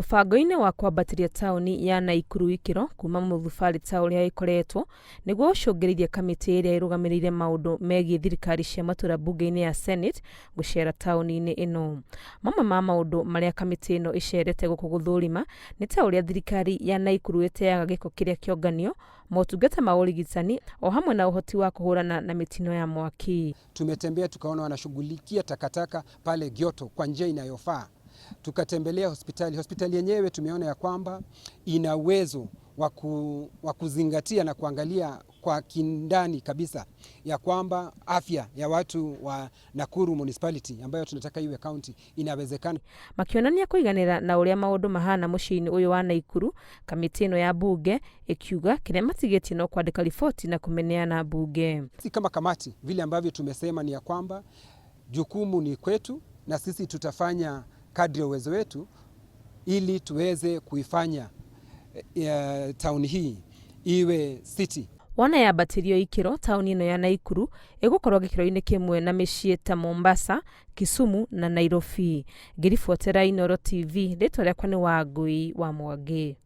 Mũbango-inĩ wa kwambatĩria taũni ya Naikuru ikĩro kuma mũthubarĩ ta ũrĩa ĩkoretwo nĩguo ũcũngĩrĩirie kamĩtĩ ĩrĩa ĩrũgamĩrĩire maũndũ megiĩ thirikari cia matũra mbunge-inĩ ya Senate gũcera taũni-inĩ ĩno. Mamwe ma maũndũ marĩa kamĩtĩ ĩno ĩcerete gũkũ gũthũrima nĩ ta ũrĩa thirikari ya Naikuru ĩteaga gĩko kĩrĩa kĩonganio, motungata ma ũrigitani o hamwe na ũhoti wa kũhũrana na mĩtino ya mwaki. Tumetembea tukaona wanashughulikia takataka pale Gioto kwa njia inayofaa. Tukatembelea hospitali. Hospitali yenyewe tumeona ya kwamba ina uwezo wa kuzingatia na kuangalia kwa kindani kabisa ya kwamba afya ya watu wa Nakuru Municipality ambayo tunataka iwe county inawezekana. Makĩonania kũiganĩra na ũrĩa maũndũ mahana mũciĩ-inĩ ũyũ wa Naikuru, kamĩtĩ ĩno ya mbunge ĩkiuga kĩrĩa matigĩtie no kwandĩka riboti na kũmĩneana mbunge. Sisi kama kamati vile ambavyo tumesema ni ya kwamba jukumu ni kwetu na sisi tutafanya kadri ya uwezo wetu ili tuweze kuifanya town hii iwe city. Wona yambatĩrio ikĩro, taũni ĩno ya Naikuru ĩgũkorwo gĩkĩro-inĩ kĩmwe na mĩciĩ ta Mombasa, Kisumu na Nairobi. Ngĩribotera Inooro TV, rĩtwa rĩakwa nĩ Wangui wa Mwangi.